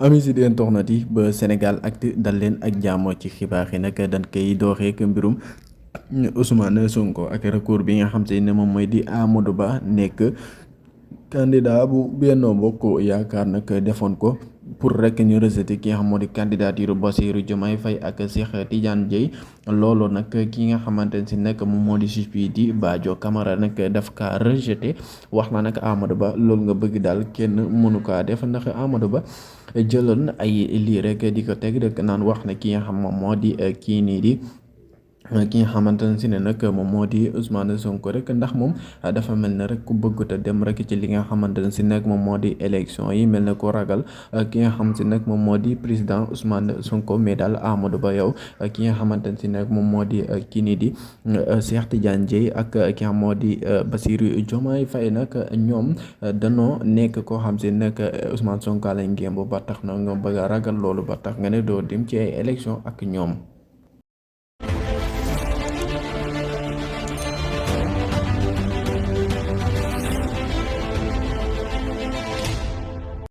Amis yi di internet yi ba Sénégal Actu dal leen ak jàmm ci xibaar yi nag dañ koy dooree ak mbirum Ousmane Sonko ak recours bi nga xam te ne moom mooy di Amadou Ba nekk candidat bu Benno Bokk Yaakaar nag defoon ko pour rek ñu rejeter ki nga xam moo di candidature Bassirou Diomaye Faye ak Cheikh Tidiane Dièye loolu nag ki nga xamante ne si nag moom moo di juge bi di Badio Camara nag daf kaa rejeter wax na nag Amadou Ba loolu nga bëgg daal kenn mënu kaa def ndax Amadou Ba jëloon ay lii rek di ko teg rek naan wax na ki nga xam moom moo di kii nii di ki nga xamante ne si ne nag moom moo di Ousmane Sonko rek ndax moom dafa mel ne rek ku bëggut a dem rek ci li nga xamante ne si nag moom moo di élection yi mel ne ko ragal ki nga xam si nag moom moo di président Ousmane Sonko mais daal Amadou Ba yow ki nga xamante ne si nag moom moo di kii nii di Cheikh Tidiane Dièye ak ki nga xam moo di Bassirou Diomaye Faye nag ñoom danoo nekk koo xam si nag Ousmane Sonko lañ ngémb ba tax na nga bëgg a ragal loolu ba tax nga ne doo dem ci ay élection ak ñoom.